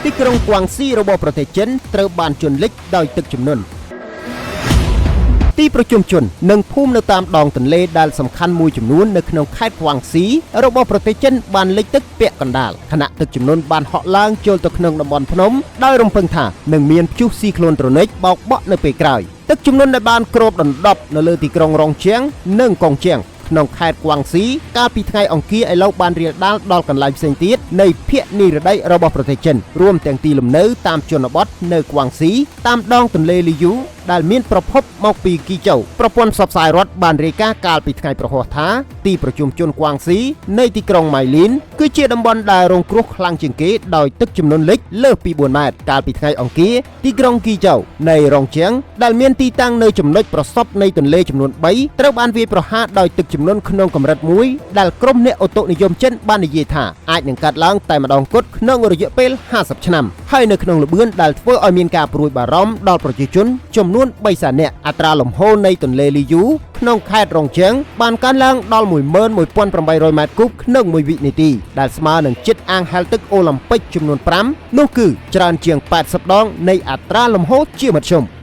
ទីក្រុងគួងស៊ីរបស់ប្រទេសចិនត្រូវបានជន់លិចដោយទឹកជំនន់ទីប្រជុំជននិងភូមិនៅតាមដងទន្លេដែលសំខាន់មួយចំនួននៅក្នុងខេត្តគួងស៊ីរបស់ប្រទេសចិនបានលិចទឹកពាក់កណ្ដាលខណៈទឹកជំនន់បានហក់ឡើងចូលទៅក្នុងតំបន់ភ្នំដោយរំពឹងថានឹងមានព្យុះស៊ីក្លូនត្រូនិកបោកបក់នៅពេលក្រោយទឹកជំនន់ដែលបានគ្របដណ្ដប់នៅលើទីក្រុងរងជាងនិងកងជាងក្នុងខេត្តគួងស៊ីកាលពីថ្ងៃអង្គារឥឡូវបានរាលដាលដល់កន្លែងផ្សេងទៀតនៃភាគនិរតីរបស់ប្រទេសចិនរួមទាំងទីលំនៅតាមជនបទនៅគួងស៊ីតាមដងទន្លេលីយូដែលមានប្រភពមកពីគីចៅប្រព័ន្ធផ្សព្វផ្សាយរដ្ឋបានរាយការណ៍កាលពីថ្ងៃប្រហ័សថាទីប្រជុំជនគួងស៊ីនៃទីក្រុងម៉ៃលីនគឺជាតំបន់ដែលរងគ្រោះខ្លាំងជាងគេដោយទឹកជំនន់លិចលើសពី4ម៉ែត្រកាលពីថ្ងៃអង្គារទីក្រុងគីចៅនៃរងជាងដែលមានទីតាំងនៅចំណុចប្រសពនៃទន្លេចំនួន3ត្រូវបានវាយប្រហារដោយទឹកជំនន់ក្នុងកម្រិតមួយដែលក្រុមអ្នកឧតុនិយមចិនបាននិយាយថាអាចនឹងកាត់ឡើងតែម្ដងគត់ក្នុងរយៈពេល50ឆ្នាំហើយនៅក្នុងល្បឿនដែលធ្វើឲ្យមានការព្រួយបារម្ភដល់ប្រជាជនចំនួន3សែននាក់អត្រាលំហូរនៃទន្លេលីយូក្នុងខេត្តរងជើងបានកើនឡើងដល់11800ម៉ែត្រគូបក្នុងមួយវិនាទីដែលស្មើនឹងជិតអាងហែលទឹកអូឡ িম্প ិកចំនួន5នោះគឺច្រើនជាង80ដងនៃអត្រាលំហូរជាមធ្យម។